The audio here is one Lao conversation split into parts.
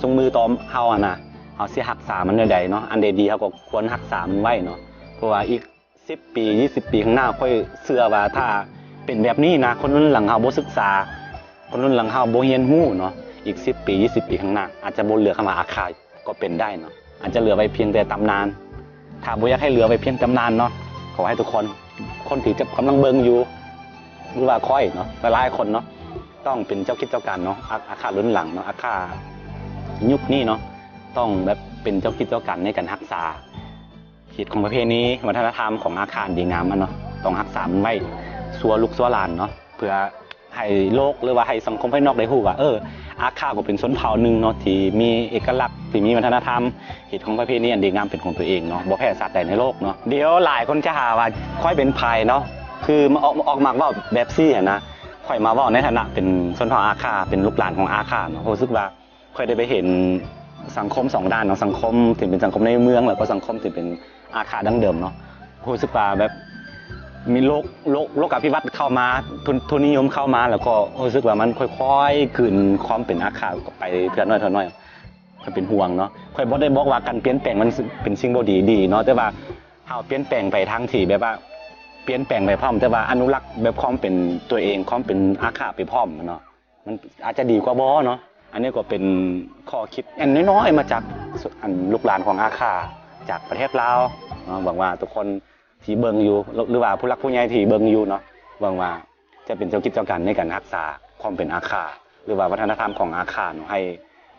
ລົງມືຕໍ່ເຮົາຫັ້ນນະ ເຮົາຊິຮັກສາມັນແນວໃດເນາະ. ອັນໃດດີເຮົາກໍຄວນຮັກສາມັນໄວ້ເນາະ ເພາະວ່າອີກສິບປີ ຊາວປີຂ້າງໜ້າ ຂ້ອຍເຊື່ອວ່າຖ້າເປັນແບບນີ້ນະ ຄົນລຸ້ນຫຼັງເຮົາບໍ່ສຶກສາ ຄົນລຸ້ນຫຼັງເຮົາບໍ່ຮຽນຮູ້ເນາະ ອີກສິບປີ ຊາວປີຂ້າງໜ້າ ອາດຈະບໍ່ເຫຼືອຄຳວ່າອາຄາກໍເປັນໄດ້ເນາະ ອາດຈະເຫຼືອໄວ້ພຽງແຕ່ຕຳນານ. ຖ້າບໍ່ຢາກໃຫ້ເຫຼືອໄວ້ພຽງຕຳນານເນາະ ຂໍໃຫ້ທຸກຄົນ ຄົນທີ່ຈະກຳລັງເບິ່ງຢູ່ ຫຼືວ່າຂ້ອຍເນາະ ຫຼາຍໆຄົນເນາະ ຕ້ອງເປັນເຈົ້າກິດເຈົ້າການເນາະ ອາ ອາຄາລຸ້ນຫຼັງເນາະ ອາຄາຍຸກນີ້ເນາະ ຕ້ອງແບບເປັນເຈົ້າກິດເຈົ້າການໃນການຮັກສາ ຮີດຄອງປະເພນີ ວັດທະນະທຳຂອງອາຄາອັນດີງາມຫັ້ນເນາະ ຕ້ອງຮັກສາມັນໄວ້ຊົ່ວລູກຊົ່ວຫຼານເນາະ ເພື່ອໃຫ້ໂລກ ຫຼືວ່າໃຫ້ສັງຄົມພາຍນອກໄດ້ຮູ້ວ່າ ເອີ ອາຄາກໍເປັນຊົນເຜົ່າໜຶ່ງເນາະ ທີ່ມີເອກະລັກ ທີ່ມີວັດທະນະທຳ ຮີດຄອງປະເພນີອັນດີງາມເປັນຂອງຕົວເອງເນາະ ບໍ່ແພ້ຊາດໃດໃນໂລກເນາະ. ດຽວຫຼາຍຄົນຈະຫາວ່າຂ້ອຍເປັນໃຜເນາະ ຄືມາອອກ ອອກມາເວົ້າແບບຊີ້ຫັ້ນນະ. ຂ້ອຍມາເວົ້າໃນຖານະເປັນຊົນເຜົ່າອາຄາ ເປັນລູກຫຼານຂອງອາຄາເນາະ ຮູ້ສຶກວ່າ ຂ້ອຍໄດ້ໄປເຫັນສັງຄົມສອງດ້ານເນາະ ສັງຄົມທີ່ເປັນສັງຄົມໃນເມືອງ ແລ້ວກໍສັງຄົມທີ່ເປັນອາຄາດັ້ງເດີມເນາະ ຮູ້ສຶກວ່າແບບມີໂລກ ໂລກ ໂລກາພິວັດເຂົ້າມາ ທຸນ ທຶນນິຍົມເຂົ້າມາ ແລ້ວກໍຮູ້ສຶກວ່າມັນຄ່ອຍໆກືນຄວາມເປັນອາຄາໄປເທື່ອນ້ອຍເທື່ອນ້ອຍ ຂ້ອຍເປັນຫ່ວງເນາະ. ຂ້ອຍບໍ່ໄດ້ບອກວ່າການປ່ຽນແປງມັນເປັນສິ່ງບໍ່ດີ ດີເນາະ ແຕ່ວ່າເຮົາປ່ຽນແປງໄປທາງທີ່ແບບວ່າປ່ຽນແປງໄປພ້ອມ ແຕ່ວ່າອະນຸລັກແບບຄວາມເປັນຕົວເອງ ຄວາມເປັນອາຄາໄປພ້ອມເນາະ ມັນອາດຈະດີກວ່າບໍ່ເນາະ. ອັນນີ້ກໍເປັນຂໍ້ຄິດອັນນ້ອຍໆ ມາຈາກ ອັນ ລູກຫຼານຂອງອາຄາຈາກປະເທດລາວເນາະ. ຫວັງວ່າທຸກຄົນທີ່ເບິ່ງຢູ່ ຫຼືວ່າຜູ້ຫຼັກຜູ້ໃຫຍ່ທີ່ເບິ່ງຢູ່ເນາະ ຫວັງວ່າຈະເປັນເຈົ້າກິດເຈົ້າການໃນການຮັກສາຄວາມເປັນອາຄາ ຫຼືວ່າວັດທະນະທຳຂອງອາຄາເນາະ ໃຫ້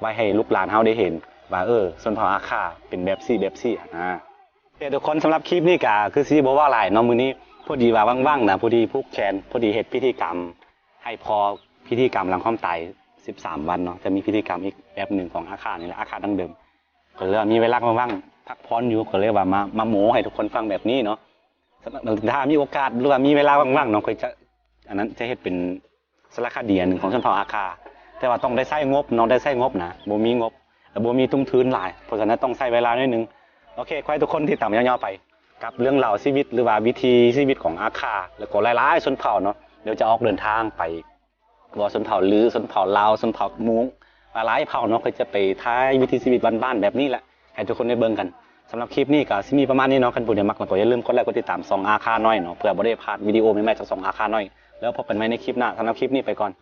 ໄວ້ໃຫ້ລູກຫຼານເຮົາໄດ້ເຫັນວ່າ ເອີ ຊົນເຜົ່າອາຄາເປັນແບບຊີ້ແບບຊີ້ຫັ້ນນະ. ໂອເຄທຸກຄົນ ສຳລັບຄລິບນີ້ກະຄືຊິບໍ່ເວົ້າຫຼາຍເນາະ ມື້ນີ້ພໍດີວ່າວ່າງໆນະ ພໍດີຜູກແຂນ ພໍດີເຮັດພິທີກຳ ໃຫ້ພໍ່ ພິທີກຳຫຼັງຄວາມຕາຍສິບສາມວັນເນາະ ຈະມີພິທີກຳອີກແບບໜຶ່ງຂອງອາຄານີ້ແຫຼະ ອາຄາດັ້ງເດີມ ກໍເລີຍວ່າມີເວລາວ່າງໆ ພັກຜ່ອນຢູ່ ກໍເລີຍວ່າມາ ມາໂມ້ໃຫ້ທຸກຄົນຟັງແບບນີ້ເນາະ. ສຳລັບ ຖ້າມີໂອກາດ ຫຼືວ່າມີເວລາວ່າງໆເນາະ ຂ້ອຍຈະ ອັນນັ້ນ ຈະເຮັດເປັນສາລະຄະດີອັນໜຶ່ງຂອງຊົນເຜົ່າອາຄາ ແຕ່ວ່າຕ້ອງໄດ້ໃຊ້ງົບເນາະ ໄດ້ໃຊ້ງົບນະ ບໍ່ມີງົບ ແລະ ບໍ່ມີທຶນທຶນຫຼາຍ ເພາະສະນັ້ນຕ້ອງໃຊ້ເວລາໜ້ອຍໜຶ່ງ. ໂອເຄ ຂໍໃຫ້ທຸກຄົນຕິດຕາມຍາວໆໄປກັບເລື່ອງລາວຊີວິດ ຫຼືວ່າວິຖີຊີວິດຂອງອາຄາ ແລ້ວກໍຫຼາຍໆຊົນເຜົ່າເນາະ. ດຽວຈະອອກເດີນທາງໄປ ບໍ່ວ່າຊົນເຜົ່າລື, ຊົນເຜົ່າລາວ, ຊົນເຜົ່າມົ້ງ, ຫຼາຍໆເຜົ່າເນາະ ເພິ່ນຈະໄປຖ່າຍວິຖີຊີວິດບ້ານໆແບບນີ້ແຫຼະ ໃຫ້ທຸກຄົນໄດ້ເບິ່ງກັນ. ສຳລັບຄລິບນີ້ກໍຊິມີປະມານນີ້ເນາະ. ຄັນຜູ້ໃດມັກແລ້ວກໍຢ່າລືມກົດໄລກົດຕິດຕາມຊ່ອງອາຄານ້ອຍເນາະ ເພື່ອບໍ່ໄດ້ພາດວິດີໂອໃໝ່ໆຈາກຊ່ອງອາຄານ້ອຍ. ແລ້ວພົບກັນໃໝ່ໃນຄລິບໜ້າ. ສຳລັບຄລິບນີ້ໄປກ່ອນ.